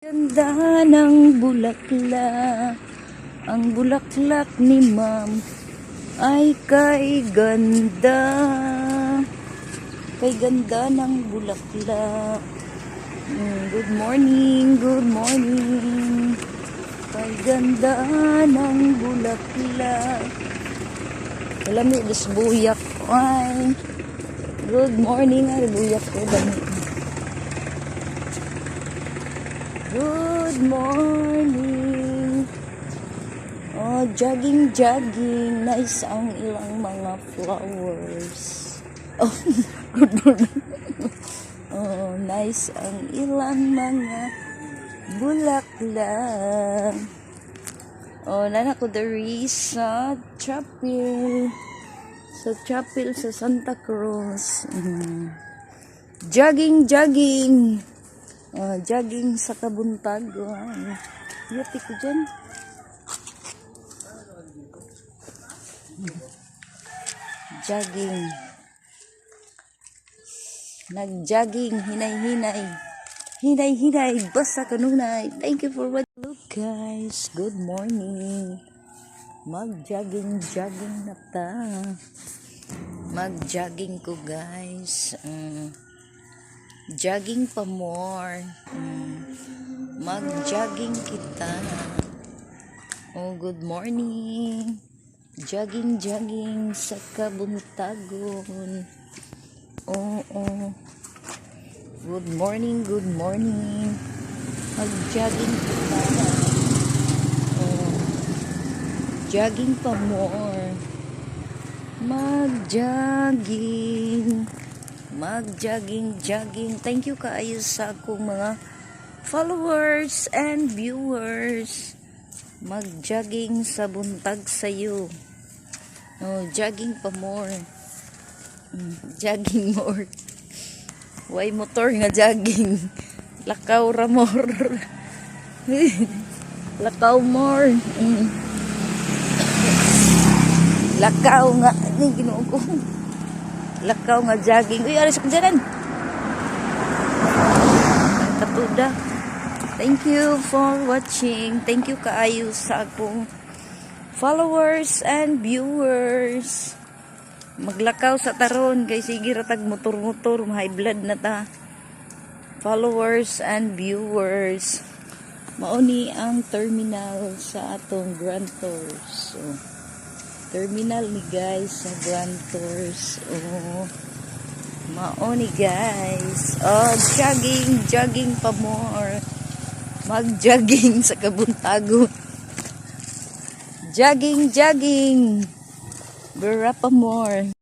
Ganda ng bulaklak. Ang bulaklak ni ma'am ay kay ganda. Kay ganda ng bulaklak. Good morning, good morning. Kay ganda ng bulaklak. Alam mo, buyak. Ay, good morning. Ay, buyak ko. Dami. Good morning. Oh, jogging, jogging. Nice ang ilang mga flowers. Oh, good morning. Oh, nice ang ilang mga bulaklak. Oh, naa na ko diri sa chapel. Sa chapel sa Santa Cruz. Jogging, jogging. Oh, jogging sa kabuntagon. Yuti ko dyan. Jogging. Nag-jogging, hinay-hinay. Hinay-hinay, basta kanunay. Thank you for watching. Look, guys, good morning. Mag-jogging, jogging na ta. Mag-jogging ko, guys. Jogging pa more. Mag-jogging kita. Oh, good morning. Jogging, jogging sa kabuntagon. Oo. Good morning, good morning. Mag-jogging kita. Oh. Jogging pa more. Mag-jogging. Mag-jogging, jogging. Thank you kaayo sa akong mga followers and viewers. Mag-jogging sa buntag sayo. Oh, jogging pa more. Jogging more. Way motor nga jogging? Lakaw ra more. Lakaw more. Lakaw nga. Ano Ginoo ko? Lakaw nga jogging. Uy, alis ko dyan. Katuda. Thank you for watching. Thank you kaayo sa akong followers and viewers. Maglakaw sa ta ron kay sige ra tag motor-motor, high blood na ta. Followers and viewers. Mao ni ang terminal sa atong Grand Tours. So, terminal ni, guys, sa Grand Tours. Oh, mao ni, guys. Oh, jogging, jogging pa more. Mag-jogging sa kabuntagon. Jogging, jogging. Bura pa more.